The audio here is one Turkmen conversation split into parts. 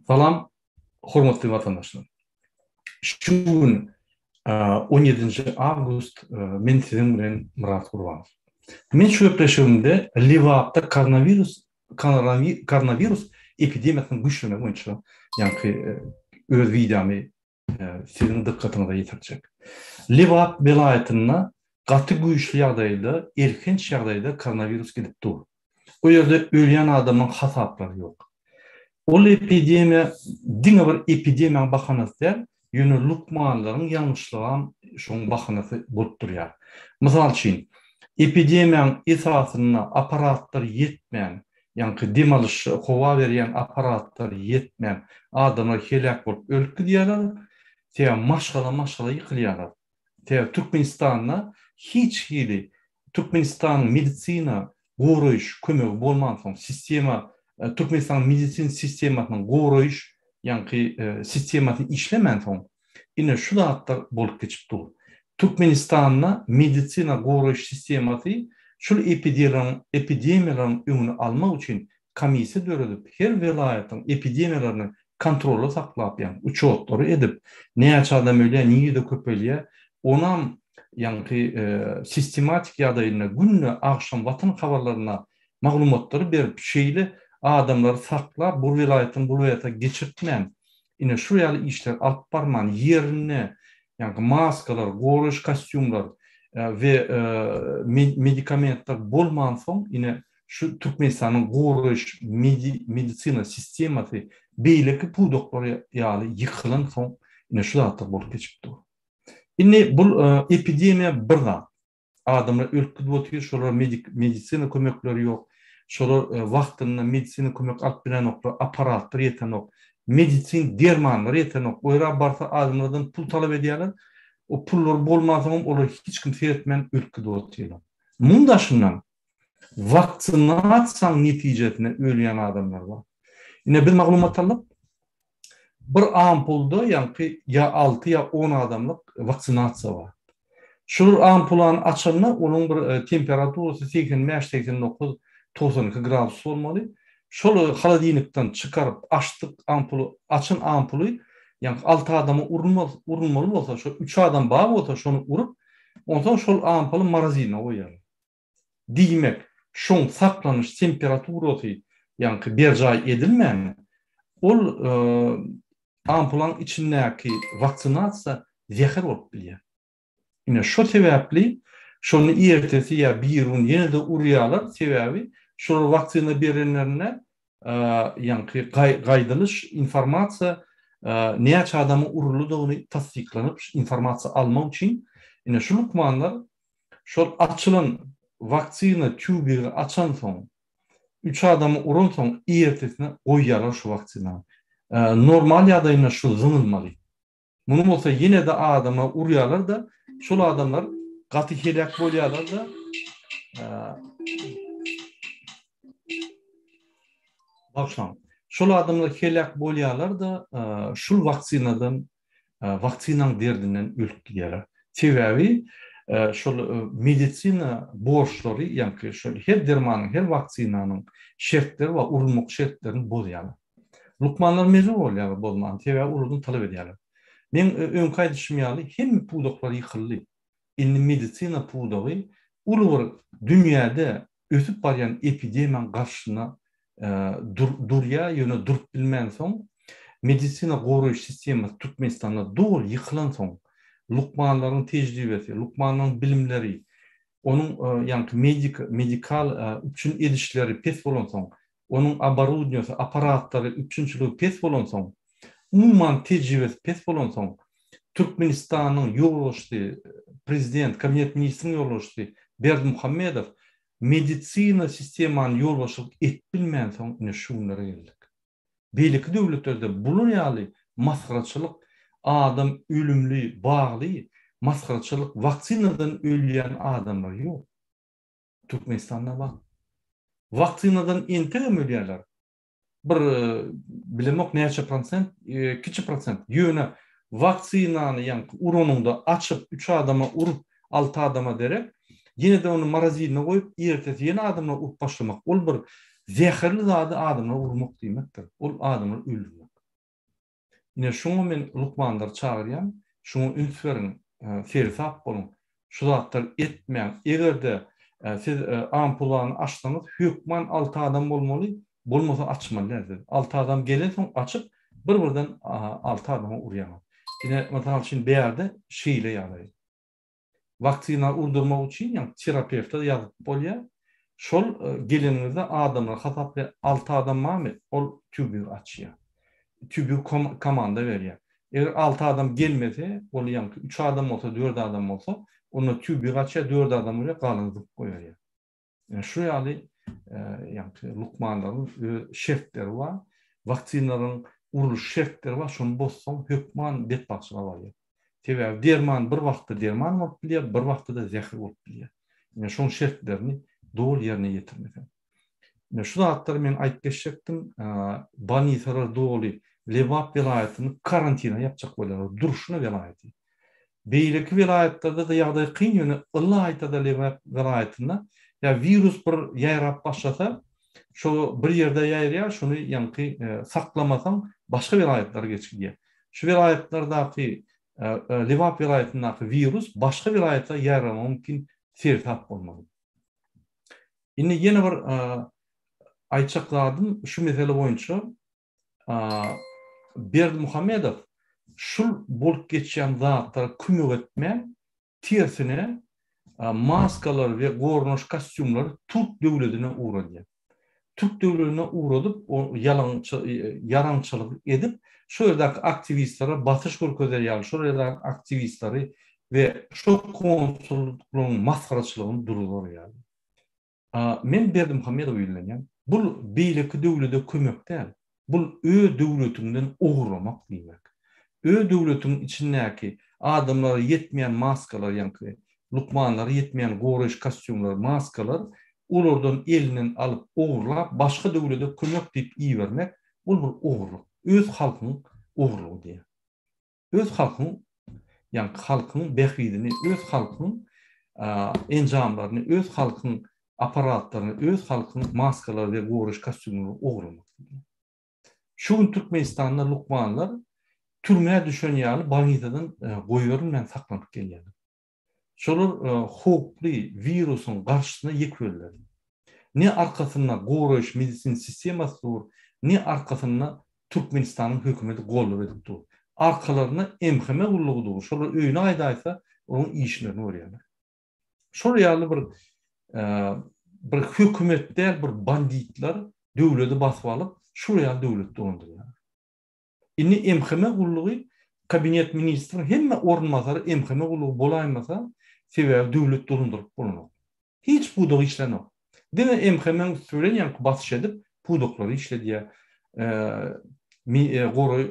Salam hormatly watandaşlar. Şu gün 17 awgust men siziň bilen Myrat Gurbanow. Men şu gepleşigimde Lebapda koronawirus koronawirus epidemiýasynyň güýçlenmegi boýunça ýaňky öz wideomy siziň dykgatyňyza ýetirjek. Lebap welaýatynda gaty güýçli ýagdaýda, elhenç ýagdaýda koronawirus gidip dur. O ýerde ölýän adamlaryň hasaplary ýok. Ol epidemiýa diňe bir epidemiýanyň bahanasy däl, ýöne lukmanlaryň ýalňyşlygam şoň bahanasy bolup durýar. Mysal üçin, epidemiýanyň esasynda apparatlar ýetmän, ýaňky dem alyş, howa berýän apparatlar ýetmän, adamlar heläk bolup ölüp gidýärler, sebäbi maşgala-maşgala ýykylýarlar. Sebäbi Türkmenistanda hiç hili Türkmenistanyň medisina goraýyş kömegi bolmansoň, sistema Türkmenistanyň medisina sistemasynyň goraýyş ýaňky sistemasy işlemänsoň, ine şu zatlar bolup geçip dur. Türkmenistanda medisina goraýyş sistemasy şul epidelaryň epidemiýalaryň öňüni almak üçin komissiýa döredip, her welaýatyň epidemiýalaryny kontrolda saklap, ýagny uçotlary edip, näçe adam ölýär, nirede köpelýär, onam ýaňky sistematik ýagdaýynda günde agşam Watan habarlarynda maglumatlary berip, şeýle adamlary saklap, bu welaýatdan bu welaýata geçirtmän, ine şu ýaly işleri alyp barman, ýerinde ýaňky maskalar, goraýyş kostýumlar we medikamentler bolmansoň, ine şu Türkmenistanyň goraýyş medisina sistemasy beýleki pudaklar ýaly ýykylansoň, ine şu zatlar bolup geçip dur. Indi bu epidemiýa bir zat. Adamlar ölüp gidip otyr, şolara medisina kömekleri ýok. Şolar wagtynda medisina kömek alyp bilenoklar, apparatlar ýetenok, medisin dermanlar ýetenok. O ýere barsa adamlardan pul talap edýärler. O pullar bolmansoňam olar hiç kim seretmän ölüp gidip otyrlar. Muň daşyndan Waksinasiýanyň netijesinde ölýän adamlar bar. Ine biz maglumat aldyk. Bir ampulda ýaňky ýa 6 ýa 10 adamlyk waksinasiýa bar. Şol ampulany açanda onuň bir e, temperaturasy 85, 89, 92 gradus bolmaly. Şol holodilnikden çykaryp açdyk ampuly, açan ampuly ýaňky 6 adama urulmaz, urulmaly bolsa, şo 3 adam bar bolsa şony urup, onsoň şol ampuly moroziline goýýarlar. Diýmek, şoň saklanyş temperaturasy ýaňky berjaý edilmän, ol ampulaň içindäki waksinasiýa zäher bolup bilýär. Ine, şo sebäpli şony ertesi ýa birigün ýene-de urýarlar, sebäbi şolar waksina berenlerinde ýaňky gaýdylyş informasiýa näçe adamyň uruldygyny tassyklanyp informasiýa almak üçin ine şu lukmanlar Şol açylan waksina týubigi açansoň, üç adamy uransoň ertesine goýýarlar şu waksinany. Normal ýagdaýynda şu zyňylmaly. Muny bolsa ýene-de adama urýarlar-da, şol adamlar gaty heläk bolýarlar-da. Bagyşlaň. Şol adamlar heläk bolýarlar-da, şul waksinadan waksinaň derdinden ölüp gidýärler. Sebäbi şol medisina borçlary, ýaňky şol her dermanyň, her waksinanyň şertleri bar, urulmak şertlerini bozýarlar. Lukmanlar mejbur bolýarlar bozmaga, sebäbi olardan talap edýärler. Meň öňki aýdyşym ýaly, hemme pudaklar ýykyldy. Indi medisina pudagy uly bir dünýäde ösüp barýan epidemiýanyň garşysyna durýar, ýöne durup bilmänsoň, medisina goraýyş sistemasy Türkmenistanda doly ýykylansoň, lukmanlaryň tejribesi, lukmanlaryň bilimleri, onuň ýaňky medik, medikal üpjün edişleri pes bolansoň, onuň oborudniýasy, apparatlary, üpjünçiligi pes bolansoň, umuman tejribesi pes bolansoň, Türkmenistanyň ýolbaşçysy, prezident, kabinet ministriň ýolbaşçysy Berdimuhamedow medisina sistemany ýolbaşçylyk edip bilmänsoň ine şu günlere geldik. Beýleki döwletlerde bular ýaly masgaraçylyk, adam ölümli bagly masgaraçylyk, waksinadan ölýän adamlar ýok. Türkmenistanda bar. Waksinadan entegem ölýärler. Bir bilemok näçe prosent, kiçi prosent. Ýöne waksinany ýaňky uranyňda açyp, üç adama urup, alty adama derek, ýene-de ony moroziline goýup, ertesi ýene adamlara urup başlamak, ol bir zäherli zady adamlara urmak diýmekdir. Ol adamlary öldürmek. Ine şuňa men lukmanlary çagyrýan, şuňa üns beriň, seresap boluň, şu zatlary etmäň. Eger-de siz ampulany açsaňyz, hökman alty adam bolmaly, bolmasa açmaly däl siz. Alty adam gelensoň açyp, bir-birden alty adama urýaňyz. Ine, mysal üçin, bärde şeýle ýagdaý. Waksina urdurmak üçin ýagny terapewte ýazyp bolýar. Şol geleniňizde adamlar hasaplaýar, alty adam barmy, ol tübigi açýar. Tübigi komanda berýär. Eger alty adam gelmese, ol ýaňky üç adam bolsa, dört adam bolsa, onda tübigi açýar, dört adam urýar, galany zyňyp goýberýär. Ýöne şu ýaly ýaňky lukmanlaryň öz şertleri bar, waksinalaryň urluş şertleri bar, şony bozsaň hökman betbagtçylyga barýar. Sebäbi derman bir wagtda derman bolup bilýär, bir wagtda-da zäher bolup bilýär. Ine şoň şertlerini doly ýerine ýetirmeseň. Ine şu zatlary men aýdyp geçjekdim. Bolnisalar doly Lebap welaýatyny karantina ýapjak bolýarlar, durşuna welaýaty. Beýleki welaýatlarda-da ýagdaý kyn, ýöne ylaýta-da Lebap welaýatynda ýa wirus bir ýaýrap başlasa, şo bir ýerde ýaýraýar, şony ýaňky saklamasaň başga welaýatlara geçip gidýär. Şu welaýatlardaky Lebap welaýatyndaky wirus başga welaýata ýaýramagy mümkin, seresap bolmaly. Indi ýene bir aýtjak zadym şu mesele boýunça Berdimuhamedow şul bolup geçýän zatlara kömek etmän, tersine maskalary we goranyş kostýumlary türk döwledine ugradýar. Türk döwledine ugradyp, ýarançylyk edip, şo ýerdäki aktiwistlere basyş görkezer ýaly, şol ýerdäki aktiwistleri we şo konsullygyň masgaraçylygyny duruzar ýaly. Men Berdimuhamedowa ýüzlenýän. Bul beýleki döwlede kömek däl. Bul öz döwletiňden ogurlamak diýmek. Öz döwletiň içindäki adamlara ýetmeýän maskalar ýaňky lukmanlara ýetmeýän goraýyş kostýumlar, maskalar olardan elinden alyp ogurlap başga döwlede kömek diýip ibermek ol bir ogurlyk. Öz halkyň ogurlygy diýýän. Öz halkyň, ýagny halkyň bähbidini, öz halkyň enjamlaryny, öz halkyň apparatlaryny, öz halkyň maskalary we goraýyş kostýumlaryny ogurlamak. Şu gün Türkmenistanda lukmanlar türmä düşen ýaly bolnisadan goýberilmän saklanyp gelýärler. Şolar howply wirusyň garşysyna ýek öldüler. Ne arkasynda goraýyş medisina sistemasy dur, ne arkasynda Türkmenistanyň hökümeti goldaw edip dur. Arkalarynda MHM gullugy dur. Şolar öýüne gaýdaýsa, olaryň işlerini görýärler. Şol ýaly bir bir hökümet däl, bir banditler döwleti basyp alyp, şol ýaly döwlet dolandyrýarlar. Indi MHM gullugy kabinet ministriň hemme orunbasary MHM gullugy bolaýmasa, sebäbi döwlet dolandyryp bolanok. Hiç pudak işlänok. Diňe MHM-iň üsti bilen ýaňky basyş edip pudaklary işledýär. Goraý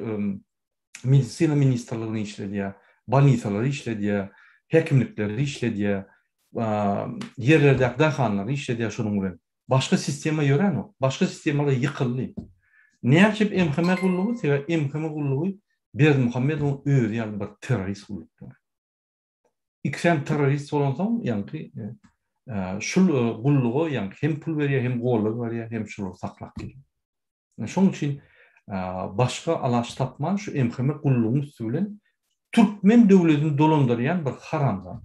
medisina ministrligini işledýär, bolnisalary işledýär, häkimlikleri işledýär, ýerlerdäki daýhanlary işledýär şonuň bilen. Başga sistema ýöränok. Başga sistemalar ýykyldy. Näçe MHM gullugy, sebäbi MHM gullugy Berdimuhamedowyň özi ýaly bir terrorist gullukdyr. Ikisem terrorist bolansoň, ýaňky şul gulluga ýaňky hem pul berýär, hem goldaw berýär, hem şulary saklap gelýär. Şonuň üçin başga alaç tapman şu MHM gullugyň üsti bilen türkmen döwletini dolandyrýan bir haramzada.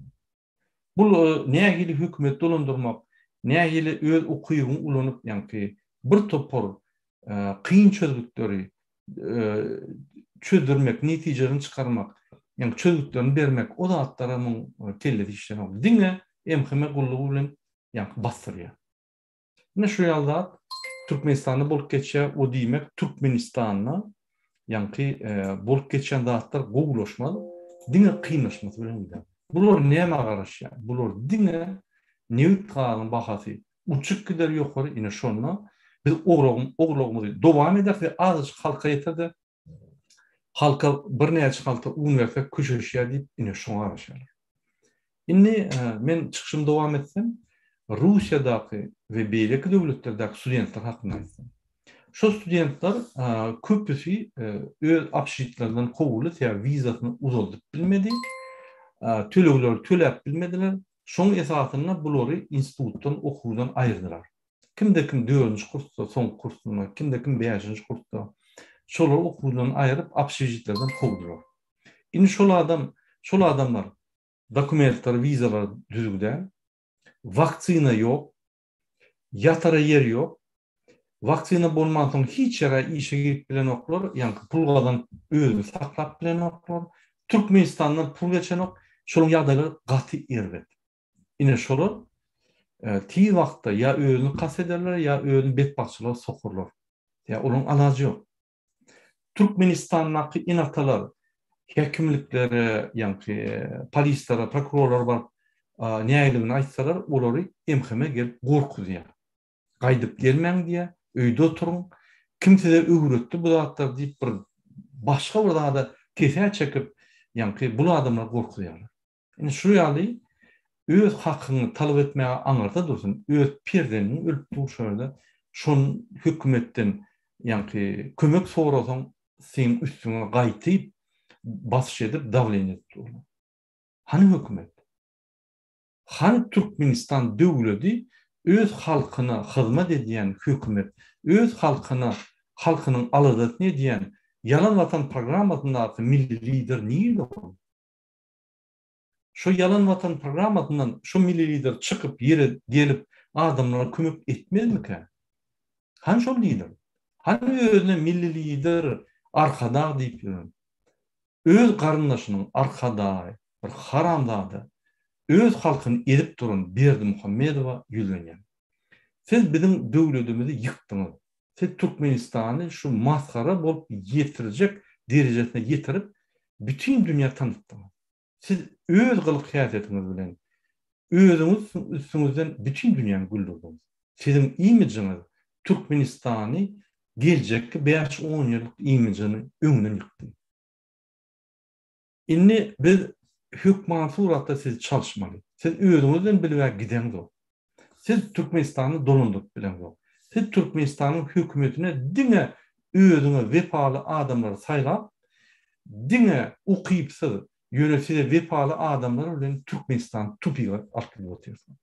Bul nähili hökümet dolandyrmak, nähili öz ukybyňy ulanyp, ýaňky bir topar kyn çözgütleri çözdürmek, netijelerini çykarmak, ýaňky çözgütlerini bermek, o zatlara muň kellesi işlenok. Diňe MHM gullugy bilen ýaňky basdyrýar. Ine şu ýaly zat Türkmenistanda bolup geçýär, o diýmek Türkmenistanda ýaňky bolup geçýän zatlar gowulaşmaz, diňe kynlaşmasy bilen gider. Bular nämä garaşýar? Bular diňe nebit gazyň bahasy uçup gider ýokary, ine şonda biz ogurlygymyzy dowam ederis we azajyk halka ýeter-de, halka birnäçe halta un bersek köşeşýär diýip ine şoňa garaşýarlar. Indi men çykyşymy dowam etsem, Russiýadaky we beýleki döwletlerdäki studentler hakynda aýtsam. Şol studentler köpüsi öz obşžitlerinden kowuldy, sebäbi wizasyny uzaldyp bilmedi, tölegleri töläp bilmediler. Şoň esasynda bulary institutdan, okuwdan aýyrdylar. Kimde kim dördünji kursda, soňky kursunda, kimde kim bäşinji kursda. Şolary okuwdan aýryp, obşežitlerden kowdular. Indi şol adam, şol adamlar dokumentleri, wizalary düzüw däl. Waksina ýok. Ýatara ýer ýok. Waksina bolmansoň hiç ýere işe girip bilenoklar, ýaňky pul gazanyp özüni saklap bilenoklar. Türkmenistandan pul geçenok. Şolaryň ýagdaýlary gaty erbet. Ine şolar tiz wagtda ýa özüni kast ederler, ýa özüni betbagtçylyga sokarlar. Ýa olaryň alajy ýok. Türkmenistandaky ene-atalar häkimliklere, ýaňky polislere, prokurorlara baryp nägiligini aýtsalar, olary MHM gelip gorkuzýar. Gaýdyp gelmäň diýýär, öýde oturyň. Kim size öwretdi bu zatlary diýip bir başga bir zada kesä çekip, ýaňky bul adamlary gorkuzýarlar. Ine şu ýaly öz hakyňy talap etmäge aňyrda dursun, öz perzendiň ölüp dur şo ýerde, şon hökümetden ýaňky kömek sorasaň seň üstüňe gaýtyp basyş edip dawleniýe edip durlar. Hany hökümet? Hany Türkmenistan döwledi öz halkyna hyzmat edýän hökümet, öz halkyna halkynyň aladasyny edýän Ýalan watan programmasyndaky milli lider nirde ol? Şo ýalan watan programmasyndan şo milli lider çykyp ýere gelip adamlara kömek etmezmikä? Hany şol lider? Hany özüne milli lider arkadag diýip ýören? Öz garyndaşynyň arkadagy bir haramzada öz halkyny ezip duran Berdimuhamedowa ýüzlenýän. Siz biziň döwledimizi ýykdyňyz. Siz Türkmenistany şu masgara bolup ýetirjek derejesine ýetirip bütin dünýä tanytdyňyz. Siz öz gylyk-häsiýetiňiz bilen özüňiz üstüňizden bütin dünýäni güldürdiňiz. Siziň imijiňiz Türkmenistany geljekki bäş-on ýyllyk imijini öňünden ýykdy. Indi biz hökman suratda sizi çalyşmaly. Siz özüňizden bilibä gideňzok. Siz Türkmenistany dolandyryp bileňzok. Siz Türkmenistanyň hökümetine diňe özüňe wepaly adamlary saýlap, diňe ukypsyz, ýöne size wepaly adamlar bilen Türkmenistany tupige alyp gidip otyrsyňyz.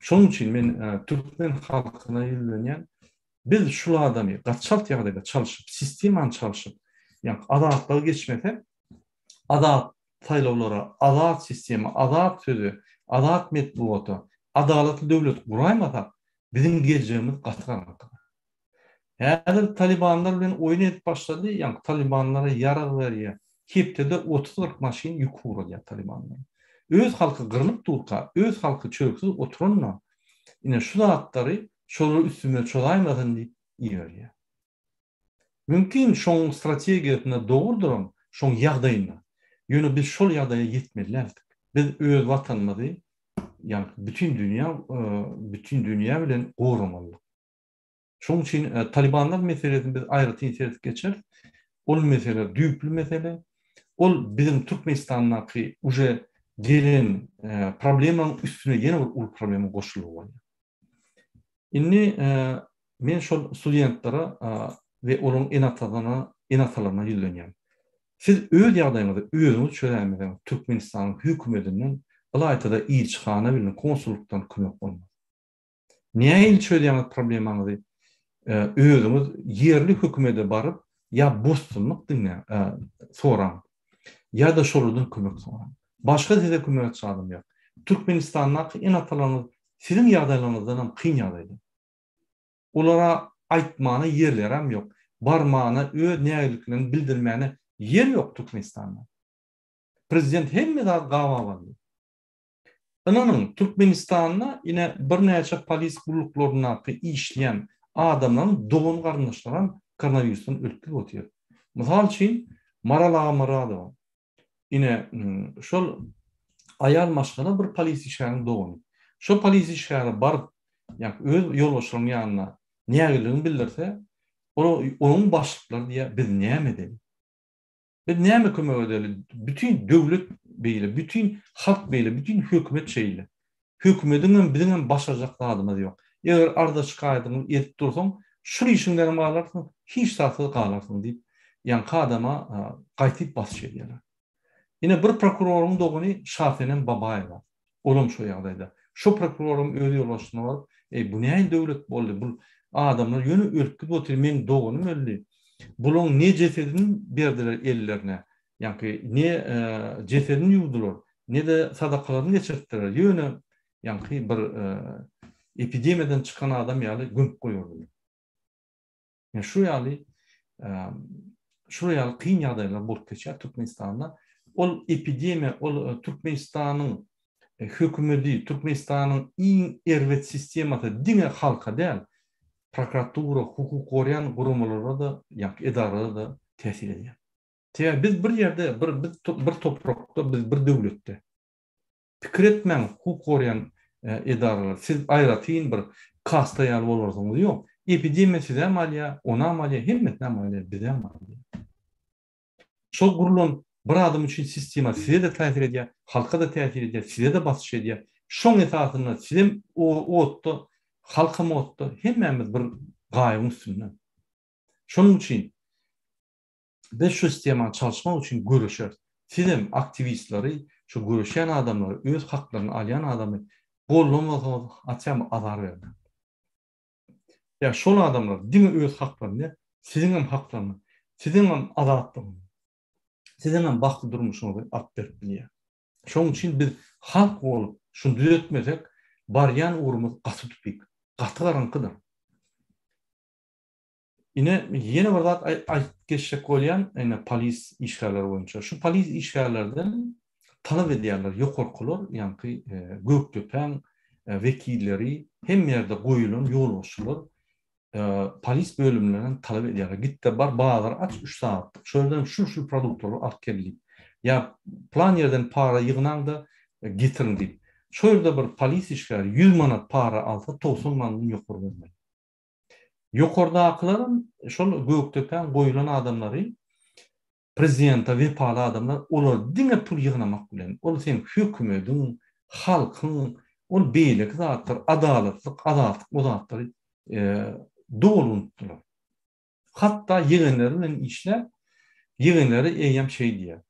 Şonuň üçin men türkmen halkyna ýüzlenýän, biz şul adamy gaty çalt ýagdaýda çalşyp, sistemany çalşyp, ýagny azatlyga geçmesek, azat saýlawlara, azat sistema, azat söze, azat metbugata, adalatly döwlet guraýmasak, biziň geljegimiz gaty garaňky. Häzir talibanlar bilen oýun edip başlady, ýaňky talibanlara ýarag berýär. Hepdede otuz-kyrk maşyn ýük ugradýar talibanlara. Öz halky gyrlyp durka, öz halky çöreksiz oturanda, ine şu zatlary şolar üstümize çozaýmasyn diýip iberýär. Mümkin şoň strategiýasynda dogrudyram, şoň ýagdaýynda. Ýöne biz şol ýagdaýa ýetmeli däldik. Biz öz watanymyzy, ýaňky bütin dünýä, bütin dünýä bilen goramalydyk. Şonuň üçin Talibanlar meselesini biz aýratyn seredip geçeris. Ol mesele düýpli mesele. Ol biziň Türkmenistandaky uje gelen problemanyň üstüne ýene bir uly problema goşuldy bolýar. Indi men şol studentlere we olaryň ene-atalaryna, ene-atalaryna ýüzlenýän. Siz öz ýagdaýyňyzy özüňiz çözäýmeseňiz Türkmenistanyň hökümetinden, ylaýta-da ilçihana bilen konsullykdan kömek bolmaz. Nähili çözýäňiz problemaňyzy? Özüňiz ýerli hökümede baryp ýa bosgunlyk diňle soraň. Ýa-da şolardan kömek soraň. Başga size kömek etjek adam ýok. Türkmenistandaky ene-atalaryňyz siziň ýagdaýlaryňyzdanam kyn ýagdaýda. Olara aýtmana ýerlerem ýok. Barmana, öz nägileliklerini bildirmäne ýer ýok Türkmenistanda. Prezident hemme zady gabap aldy. Ynanyň, Türkmenistanda ine birnäçe polis gulluklaryndaky işleýän adamlaryň dogan-garyndaşlaram koronawirusdan ölüp gidip otyr. Mysal üçin, Maral Agamyradowa. Ine, şol aýal maşgala bir polis işgäriniň dogany. Şol polis işgäri baryp, ýa öz ýolbaşçylarynyň ýanyna nägileligini bildirse, ol onuň başlyklary diýýär, biz näme edeli? Biz näme kömek edeli? Bütin döwlet beýle, bütin halk beýle, bütin hökümet şeýle. Hökümediňem, biziňem başarjak zadymyz ýok. Eger arza-şikaýatyňy edip dursaň, şul işiňdenem galarsyň, hiç zatsyz galarsyň diýip, ýaňky adama gaýtyp basyş edýärler. Ine, bir prokuroryň dogany Şasenem Babaýewa. Olam şo ýagdaýda. Şo prokuroram öz ýolbaşçysyna baryp, Eý, bu nähili döwlet boldy? Bul adamlar ýöne ölüp gidip otyr, meň doganym öldi. Bulaň ne jesedini berdiler ellerine, ýaňky ne jesedini ýuwdular, ne-de sadakalaryny geçirtdiler. Ýöne ýaňky bir epidemiýadan çykan adam ýaly gömüp goýberdiler. Ýa şu ýaly şular ýaly kyn ýagdaýlar bolup geçýär Türkmenistanda. Ol epidemiýa, ol Türkmenistanyň hökümedi, Türkmenistanyň iň erbet sistemasy diňe halka däl, prokuratura, hukuk gorýan guramalara-da, ýa edaralara-da täsir edýär. Sebäbi biz bir ýerde, bir biz bir toprakda, biz bir döwletde. Pikir etmäň hukuk goraýan edaralar siz aýratyn bir kasta ýaly bolarsyňyz ýok. Epidemiýa sizem alýar, onam alýar, hemmesinem alýar, bizem alýar. Şol gurlan bir adam üçin sistema size-de täsir edýär, halka-da täsir edýär, size-de basyş edýär. Şoň esasynda sizem otda, halkam otda, hemmämiz bir gaýygyň üstünde. Şonuň üçin Biz şu sistemany çalyşmak üçin göreşeris. Sizem aktiwistleri, şu göreşýän adamlary, öz haklaryny alýan adamy goldamasaňyz haçam azar bermäň. Ýa şol adamlar diňe öz haklaryny däl, siziňem haklaryňyzy, siziňem azatlygyňyzy, siziňem bagtly durmuşyňyzy alyp berip bilýär. Şonuň üçin biz halk bolup şuny düzetmesek, barýan ugrumyz gaty tupik, gaty garaňkydyr. Ine, ýene bir zat aýdyp geçjek bolýan, ine polis işgärleri boýunça. Şu polis işgärlerden talap edýärler ýokarkylar, ýaňky Gökdepäň wekilleri, hemme ýerde goýulan ýolbaşçylar polis bölümlerinden talap edýärler. Git-de bar, bazary aç üç sagatlyk. Şo ýerden şul-şul produktlary alyp gel diýip. Ýa plan ýerden para ýygnaň-da getiriň diýip. Şo ýerde bir polis işgäri 100 manat para alsa, 90 manatdan ýokary bermeli. Ýokardakylaram şol Gökdepäň goýulan adamlary prezidente wepaly adamlar olar diňe pul ýygnamak bilen ol seň hökümediň halkyň ol beýleki zatlar adalatlyk azatlyk o zatlary doly unutdylar. Hatda ýegenleri bilen işläp ýegenleri eýýäm şeý diýýär.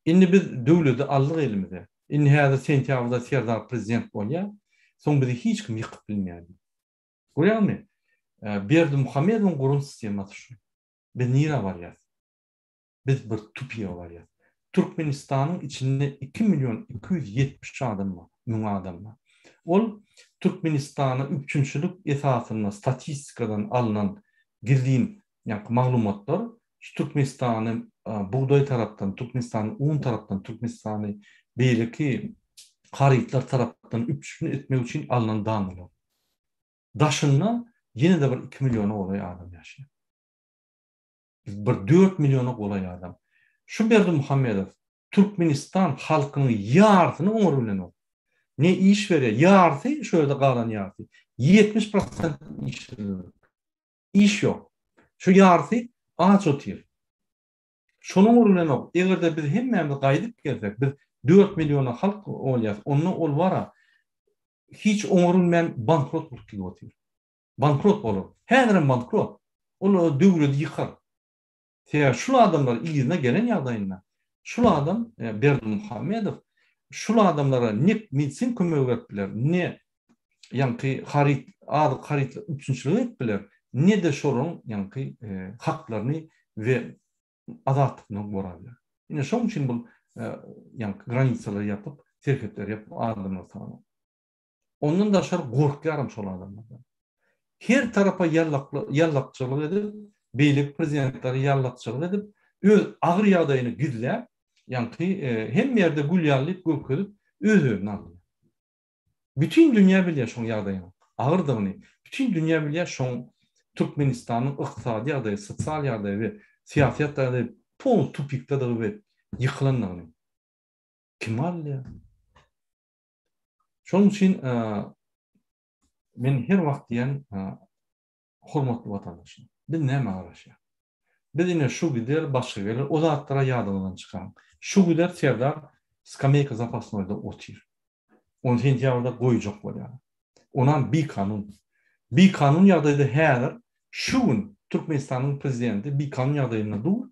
Indi biz döwledi aldyk elimize. Indi häzir sentýabrda Serdar prezident bolýar. Soň bizi hiç kim ýykyp bilmeýär diýip. Görýäňmi? Berdimuhamedowyň guran sistemasy şu. Biz nirä barýas? Biz bir tupige barýas. Türkmenistanyň içinde 2 million 270 adam bar, müň adam bar. Ol Türkmenistana üpjünçilik esasynda statistikadan alnan gizlin ýaňky maglumatlar şu Türkmenistany bugdaý tarapdan, Türkmenistany un tarapdan, Türkmenistany beýleki harytlar tarapdan üpjün etmek üçin alnan dannalar. Daşynda ýene-de bir 2 milliona golaý adam ýaşaýar. Bir 4 milliona golaý adam. Şu Berdimuhamedow Türkmenistan halkynyň ýarsyny oňar bilenok. Ne iş berýär, ýarsy şu ýerde galan ýarsy. 70 prosent işsizlik. Iş ýok. Şu ýarsy aç otyr. Şonuň ugruna bilenok. Eger-de biz hemmämiz gaýdyp gelsek, biz dört milliona halk bolýas, onda ol bar-a, hiç oňarylmän bankrot bolup gidip otyr. Bankrot bolar. Häzirem bankrot. Ol döwledi ýykar. Sebäbi şul adamlar yzyna gelen ýagdaýynda, şul adam, Berdimuhamedow, şul adamlara ne medisin kömegi berip biler, ne ýaňky haryt, azyk harytlar üpjünçiligi edip biler, ne-de şolaryň ýaňky haklaryny we azatlygyny gorap biler. Ine şoň üçin bul ýaňky granisalary ýapyp, serhetleri ýapyp adamlary salanok. Ondan daşary gorkýaram şol adamlardan. Her tarapa ýallakçylyk edip, beýleki prezidentlere ýallakçylyk edip, öz agyr ýagdaýyny gizläp, ýaňky hemme ýerde gül ýaly diýip görkezip, öz-özüni aldaýar. Bütin dünýä bilýär şoň ýagdaýynyň agyrdygyny, bütin dünýä bilýär şoň Türkmenistanyň ykdysady ýagdaýy, sosial ýagdaýy we syýasy ýagdaýy polny tupikdadygy we ýykylandygyny. Kim aldaýar? Şonuň üçin men her wagt diýen hormatly watandaşlar, biz nämä garaşýarys? Biz ine şu gider, başga geler, o zatlara ýadyňyzdan çykaryň. Şu gider Serdar skameýka zapasnoýda otyr. Ony sentýabrda goýjak bolýarlar. Onam bikanun. Bikanun ýagdaýda häzir şu gün Türkmenistanyň prezidenti bikanun ýagdaýynda dur.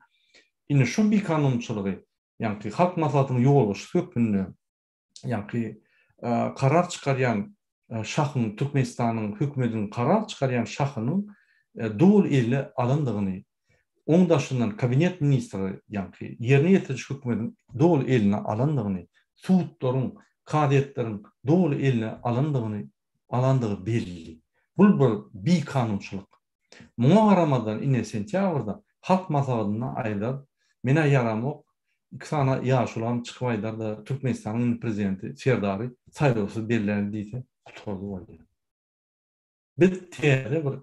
Indi şu bikanunçylygy, ýaňky Halk Maslahatynyň ýolbaşçysy hökmünde ýaňky karar çykarýan şahyň Türkmenistanyň hökümetiniň karar çykarýan şahynyň doly eline alandygyny. Oň daşyndan kabinet ministri ýaňky ýerine ýetiriji hökümediň doly eline alandygyny, sudlaryň, kazyýetleriň doly eline alandygyny alandygy belli. Bul bir bikanunçylyk. Muňa garamazdan ine sentýabrda Halk maslahatynda aýdar, men-ä ýaramok, iki sany ýaşulam çykyp aýdar-da Türkmenistanyň indi prezidenti Serdary saýlawsyz belläli diýse gutardy bolýar. Biz täze bir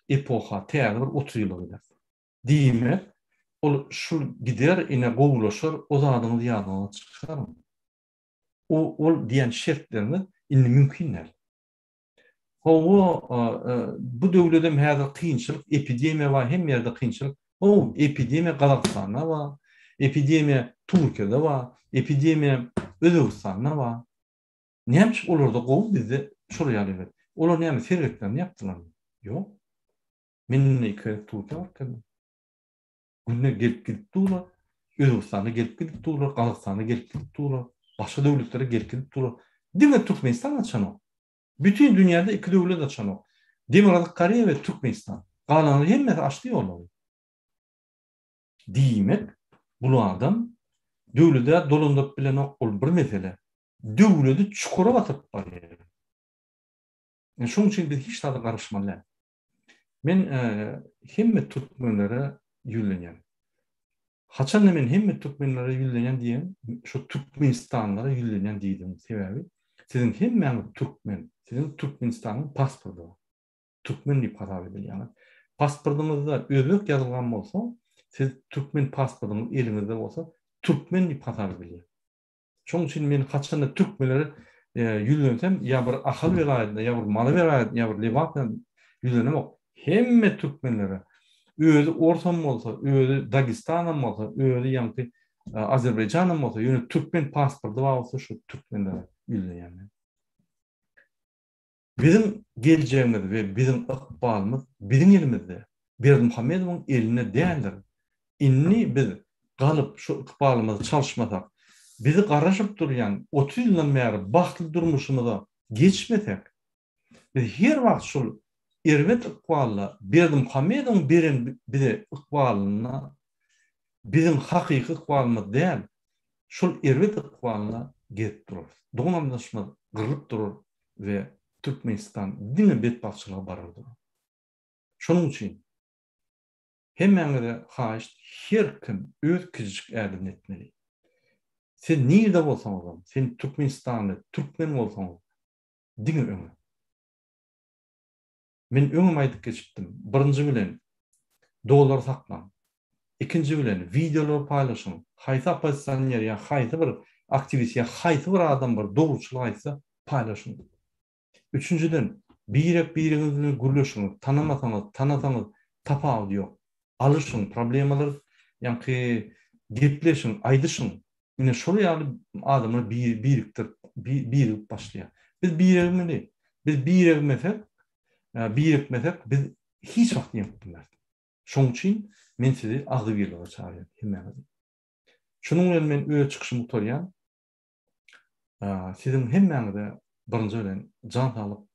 epoha, täze bir 30 ýyla gideris. Diýmek, ol şul gider, ine gowulaşar, o zadyňyzy ýadyňyzdan çykaryň. O ol diýen şertleriňiz indi mümkin däl. Hawa, bu döwledem häzir kynçylyk, epidemiýa bar, hemme ýerde kynçylyk. How, epidemiýa Gazagystanda bar, epidemiýa Türkiýede bar, epidemiýa Özbegistanda bar. Näme üçin olarda gowy, bizde şol ýaly erbet? Olar näme serhetlerini ýapdylarmy? Ýok. Men indi iki gezek Türkiýä baryp geldim. Günde gelip gidip durlar. Özbegistana gelip gidip durlar, Gazagystana gelip gidip durlar, başga döwletlere gelip gidip durlar. Diňe Türkmenistan açanok. Bütin dünýäde iki döwlet açanok. Demirgazyk Koreýa we Türkmenistan. Galanlary hemmesi açdy ýollary. Diýmek, bul adam döwledi dolandyryp bilenok, ol bir mesele. Döwledi çukura batyryp barýar. Şonuň üçin biz hiç zada garaşmaly däl. Men hemme türkmenlere ýüzlenýän. Haçanda men hemme türkmenlere ýüzlenýän diýen, şu türkmenistanlylara ýüzlenýän diýdim. Sebäbi siziň hemmäňiz türkmen, siziň Türkmenistanyň pasporty bar. Türkmen diýip hasap edilýäňiz. Pasportyňyzda özbek ýazylgan bolsa, siz türkmen pasportyňyz eliňizde bolsa, türkmen diýip hasap edilýär. Şonuň üçin men haçanda türkmenlere ýüzlensem, ýa bir Ahal welaýatyna, ýa bir Mary welaýatyna, ýa bir Lebap ýüzlenemok. Hemme türkmenlere, özi orsam bolsa, özi Dagestanam bolsa, özi ýaňky Azerbaýjanam bolsa, ýöne türkmen pasporty bar bolsa, şu türkmenlere ýüzlenýän men. Biziň geljegimiz we biziň ykbalymyz biziň elimizde, Berdimuhamedowyň elinde däldir. Indi biz galyp şu ykbalymyzy çalyşmasak, bizi garaşyp durýan 30 ýyldan bäri bagtly durmuşymyza geçmesek, biz her wagt şul erbet ykbalda Berdimuhamedowyň beren bize ykbalynda biziň hakyky ykbalymyz däl, şol erbet ykbalynda gezip durarys. Dogan-garyndaşymyz gyrlyp durar we Türkmenistan diňe betbagtçylyga barar durar. Şonuň üçin hemmäňize haýyşt her kim öz kiçijik ädimini etmeli. Siz nirde bolsaňyzam, sen türkmenistanly, türkmen bolsaňyz diňe öňe. Men öňem aýdyp geçipdim, birinji bilen dollar saklaň. Ikinji bilen wideolary paýlaşyň. Haýsy oppozisioner ýa haýsy bir aktiwist ýa haýsy bir adam bir dogruçylyk aýtsa paýlaşyň. Üçünjiden birek biriňiz bilen gürleşiň, tanamasaňyz, tanasaňyz tapawudy ýok. Alyşyň problemalar ýaňky gepleşiň, aýdyşyň. Ine şol ýaly adamlar birikdirip, birigip başlaýar. Biz birigmeli. Biz birigmesek, birikmesek biz hiç wagt ýeňip bilmeris. Şonuň üçin men sizi agzybirlige çagyrýan hemmäňizi. Şunuň bilen men öz çykyşymy gutarýan. Siziň hemmäňize birinji bilen jan saglyk.